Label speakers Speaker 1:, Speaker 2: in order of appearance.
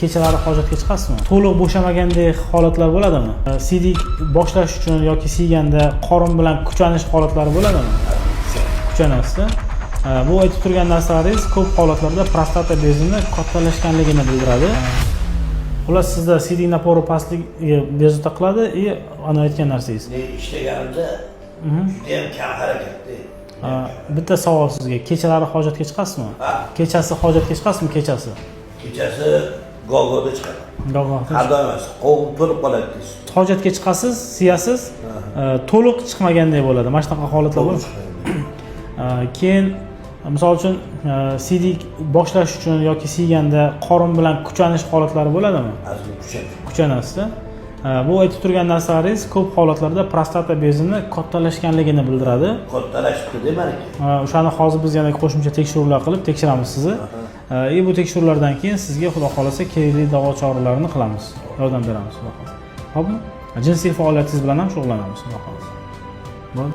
Speaker 1: Kechalari hojatga chiqasizmi? To'liq bo'shamagandek holatlar bo'ladimi? Siydik boshlash uchun yoki siyganda qorin bilan kuchanish holatlari bo'ladimi? Kuchanasiz. Bu aytib turgan narsalaringiz ko'p holatlarda prostata bezini kattalashganligini bildiradi. Xullas, sizda siydik напор i pastligi bezovta qiladi и ana aytgan narsangiz.
Speaker 2: Men ishlaganimda judayam kam harakatda.
Speaker 1: Bitta savol sizga: kechalari hojatga chiqasizmi?
Speaker 2: Ha.
Speaker 1: Kechasi hojatga chiqasizmi, kechasi?
Speaker 2: Kechasi goh-gohda chiqaman.
Speaker 1: Goh-gohda.
Speaker 2: Har doim emas, qovug'im to'lib qoladi tez.
Speaker 1: Hojatga chiqasiz, siyasiz, to'liq chiqmagandek bo'ladi, mana shunaqa holatlar
Speaker 2: To'liq
Speaker 1: bo'ladi.
Speaker 2: Chiqmaydi.
Speaker 1: Keyin misol uchun, siydik boshlash uchun yoki siyganda qorin bilan kuchanish holatlari bo'ladimi?
Speaker 2: Ozgina kuchadi.
Speaker 1: Kuchanasiz. Bu aytib turgan narsalaringiz ko'p holatlarda prostata bezini kattalashganligini bildiradi.
Speaker 2: Kattalashibdi maniki.
Speaker 1: O'shani hozir biz yana qo'shimcha tekshiruvlar qilib tekshiramiz sizni. И bu tekshiruvlardan keyin sizga, xudo xohlasa, kerakli davo choralarini qilamiz, yordam beramiz, xudo xohlasa. Xo'pmi? Jinsiy faoliyatingiz bilan ham shug'ullanamiz, xudo xohlasa. Bo'ldi.